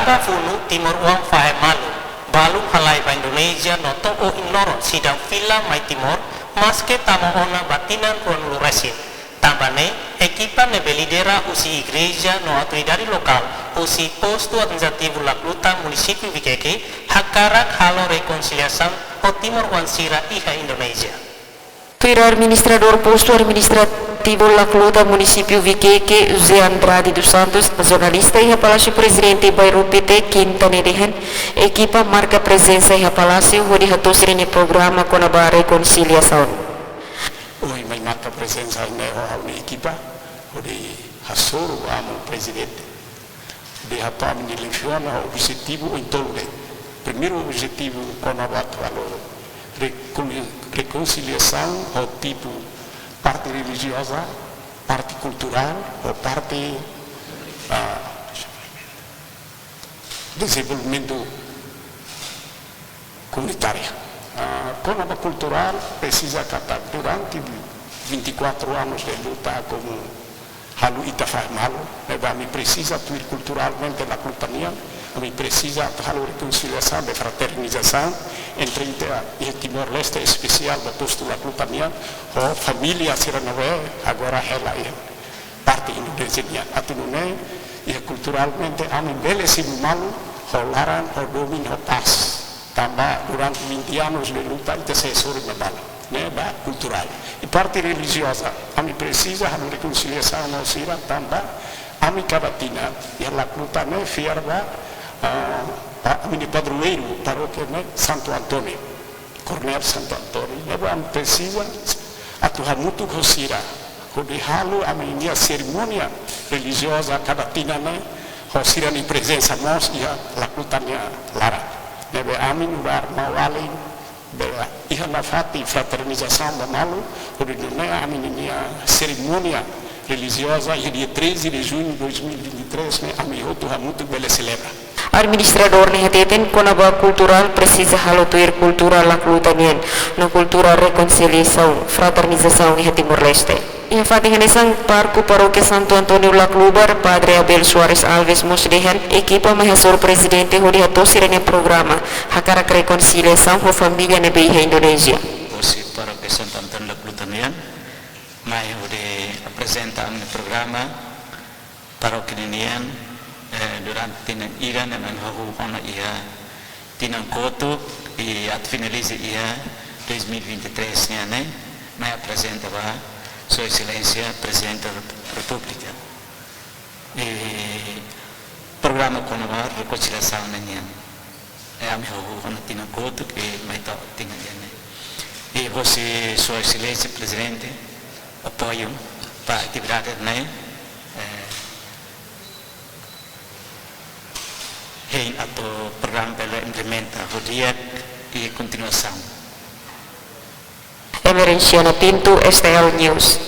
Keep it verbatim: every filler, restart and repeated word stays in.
Ba funu Timor-oan fahe malu, balun halai ba Indonézia no to'o ohin loron seidauk fila mai Timor, maske tama ona ba tinan ruanulu resin. Tanba ne'e, ekipa ne'ebé lidera husi igreja no autoridade lokál husi Postu Administrativu Lacluta, Munisípiu Viqueque, hakarak halo rekonsiliasaun ho timoroan sira iha Indonézia. Tuir Administradór Postu Administrativu Lacluta, Munisípiu Viqueque, José Andrade dos Santos, jornalista iha Palásiu Prezidente Bairru Pité, Kinta ne'e dehan, ekipa marka prezensa iha Palásiu hodi hato'o sira-nia programa kona-ba rekonsiliasaun. Ohin mai marka prezensa ne'e ho ha'u-nia ekipa, hodi hasoru amu Prezidente. Dehan ami-nia liafuan ho objetivu oin tolu de'it. Primeiru objetivu kona-ba atu halo rekon-, rekonsiliasaun ho tipu parte relijioza, parte kulturál, ho parte, ah, dezenvolvimentu komunitáriu. Ah, kona-ba kulturál, presiza katak durante vinte e quatro anos de luta como halo ita fahe malu, ne'ebé ami presiza tuir kulturalmente Lacluta nian, ami presiza atu halo rekonsiliasaun de fraternizasaun entre ita iha Timor-Leste, espesiál ba Postu Lacluta nian, ho família sira ne'ebé agora hela iha parte Indonézia nian. Atu nune'e, iha kulturalmente ami bele simu malu, ho laran, ho domin, ho pás. Tanba durante vinte anos de luta, ita sei hasoru malu. Ne'e ba kulturál. I parte relijioza, ami presiza halo rekonsiliasaun ho sira, tanba ami kada tinan, iha Lacluta ne'e fiar ba, ah, ba ami-nia padroeiru, parókia ne'e Santo António. Koronél Santo António, ne'ebé ami presiza atu hamutuk ho sira, hodi halo ami-nia serimónia relijioza kada tinan ne'e, ho sira-nia prezensa mós iha Lacluta nia laran. Ne'ebé ami nu'udar maun-alin, bele iha nafatin fraternizasaun ba malu, hodi nune'e ami-nia serimónia relijioza iha dia treze de junho de dois mil e vinte e três ne'e ami hotu hamutuk bele selebra. Administradór ne'e hateten kona-ba kulturál presiza halo tuir kultura Lacluta nian, no kultura rekonsiliasaun, fraternizasaun iha Timor-Leste. Iha fatin hanesan, Pároku Parókia Santo António Laclubar, Padre Abel Soares Alves mós dehan, ekipa mai hasoru Prezidente hodi hato'o sira-nia programa, hakarak rekonsiliasaun ho família ne'ebé iha Indonézia. Husi Parókia Santo António Lacluta nian, mai hodi aprezenta ami-nia programa, parókia ninian, eh, durante tinan ida ne'e mai hahú ona iha tinan kotuk, i atu finaliza iha dois mil e vinte e três nian ne'e, mai aprezenta ba Sua Exelénsia Prezidente da Repúblika. I programa kona-ba rekonsiliasaun ninian. Eh, ami hahú ona tinan kotuk i mai to'o tinan ida ne'e. I hosi Sua Exelénsia Prezidente, apoiu ba atividade ne'e, eh, hein atu programa bele implementa ho di'ak i kontinuasaun. Emerenciana Pinto, S T L News.